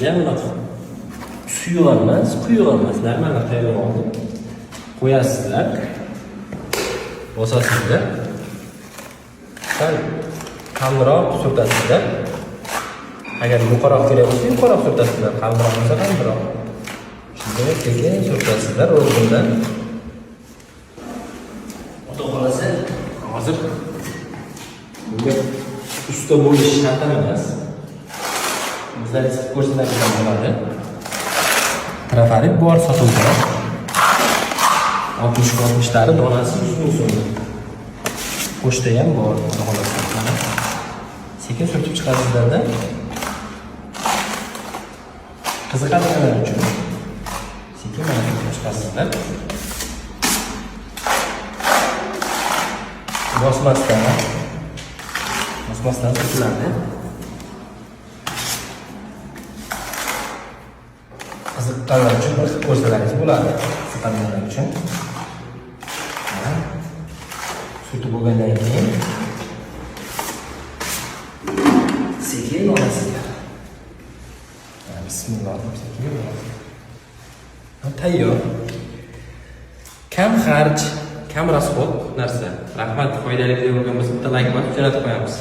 Ja unaqa suyuq emas, quyuq emas, normal tayyorlab oldim. Qo'yasizlar. Bosasizlar. Sal qalinroq surtasizlar. Agar yuqoriroq kerak bo'lsa, yuqoriroq surtasizlar, qalinroq bo'lsa qalinroq. Shunday sekin surtasizlar o'rnidan. Xudo xolasa, hozir bunga usta bo'lish shart emas. Bizlar ko'rsatadigan bo'ladi. Trafarit bor sotuvda. 60 60lari donasi 100 ming so'm. Pochta ham bor, xudo xolasa. Mana. Sekin surtib chiqasizlarda. Qiziqadiganlar uchun. Sekin mana surtib chiqasizlar. Bosmasdan bosmasdan surtiladi. Qiziqqanlar uchun bir qilib ko'rsalaringiz bo'ladi. Qiziqqanlar uchun. Mana. Surtib bo'lgandan keyin sekin olasizlar. Mana, bismillah deb sekin olasizlar. Mana, tayyor. Kam xarj, kam расход narsa. Rahmat, foydali video bo'lgan bo'lsa, bitta like bosib jo'natib qo'yamiz.